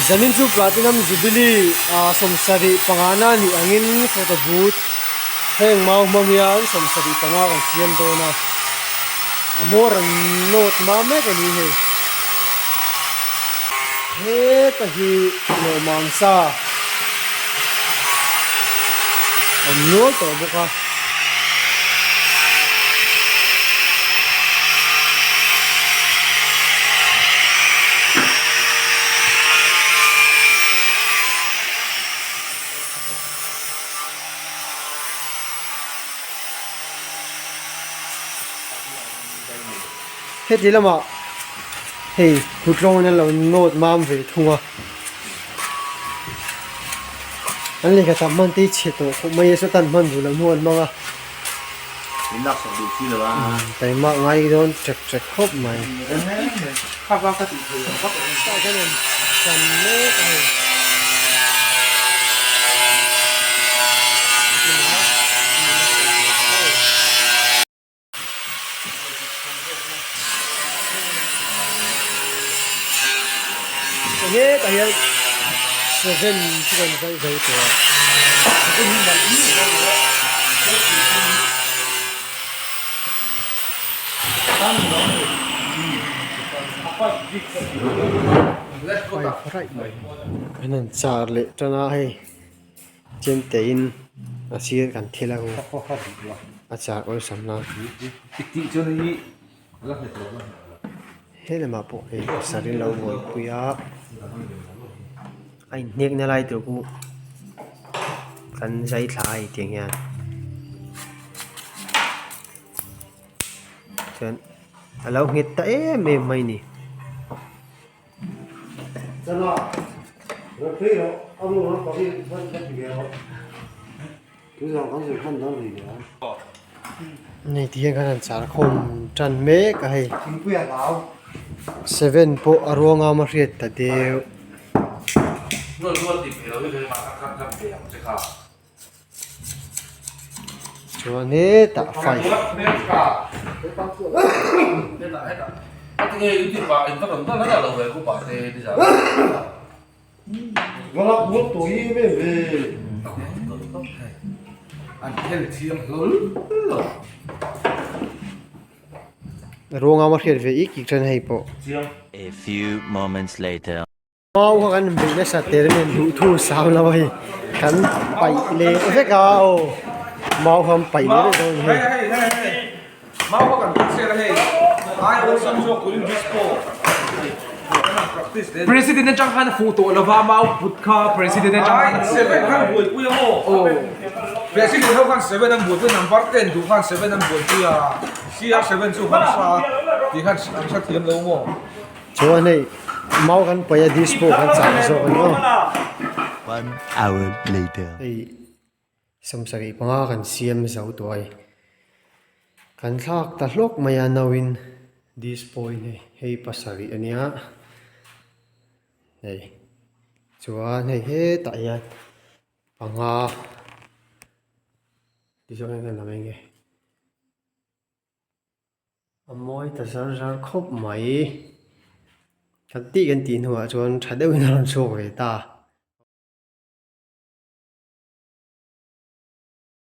Zanin chu Platinum Jubilee ah 75 na nih angin photo booth heng mau hmang hian 75 kan siam dawn a, a hmawr an nawt mam mek a ni hei. Heta hi lawmang sa awm nual tawh bawk a. Heti lamah hei kut rawngin an lo nawt mam ve thung a, an lehkha tam hman te hi chhe tawh khawp mai a sawtan hman duh loh hnu an hmang a, taima ngai dawn ṭek ṭek khawp mai. Hetah hian seven chu kan zai zo tawh a. Kan han char leh tan a hei. Chemte in a sir kan thil a a char awlsam nan he lamah pawh hei pasarih an lo buaipui a a inhnek na lai tur pawh kan zai thla a ni tiang hian chuan a lo nghet ta em em mai a ni. Nei ti hian khan an char khawm tan mek a hei seven pawh a ruangam a hriat ta deuh. Chuan hetah five. Ruangam a hriat ve ik ik tan hei pawh. A few moments later. Mau kha kan beih nasa tel nen duhthu sang lo a hei kan paih leh vek a aw mau kha an paih leh vek dawn a ni hei. President atang khan a fuh tawh lova mau put kha president atang khan a fuh tawh lo. President ho khan seven an buaipui number ten duh khan seven an buaipui a CR seven chu hamsa tih khan an hrethiam lo maw. Chuan hei mau kan paih a disco kan chah zawk a ni aw. One hour later. Hei 75 kan siam zo tawh a hei kan thlak ta hlawk mai a nauin disco in hei hei pasarih a nia hei chuan hei hetah hian panga tichuan kan lam eng nge. A mawi ta zar zar khawp mai kan tih kan tih hnuah chuan tha deuhin a rawn chhuak ve ta.